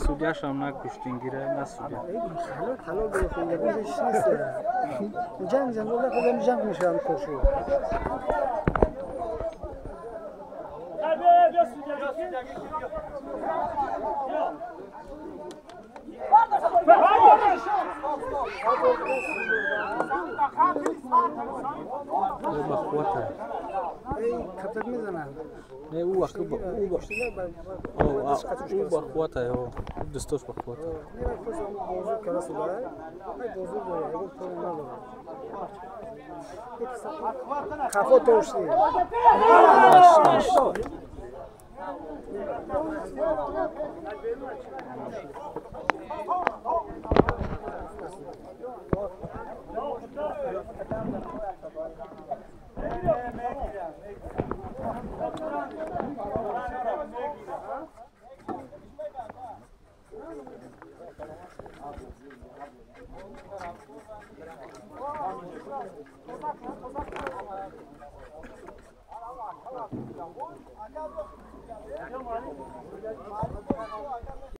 Судяшам на гӯштингира, на судя. Ҳалол гирифтем, ягон чиз нест. Ҷанг ҷанг накардам, ҷанг мешавам кошу. Капак мезананд. Не, ӯ вақт ӯ ба қуввата, дӯстош ба қуввата. Хафо тошти. Наш, наш.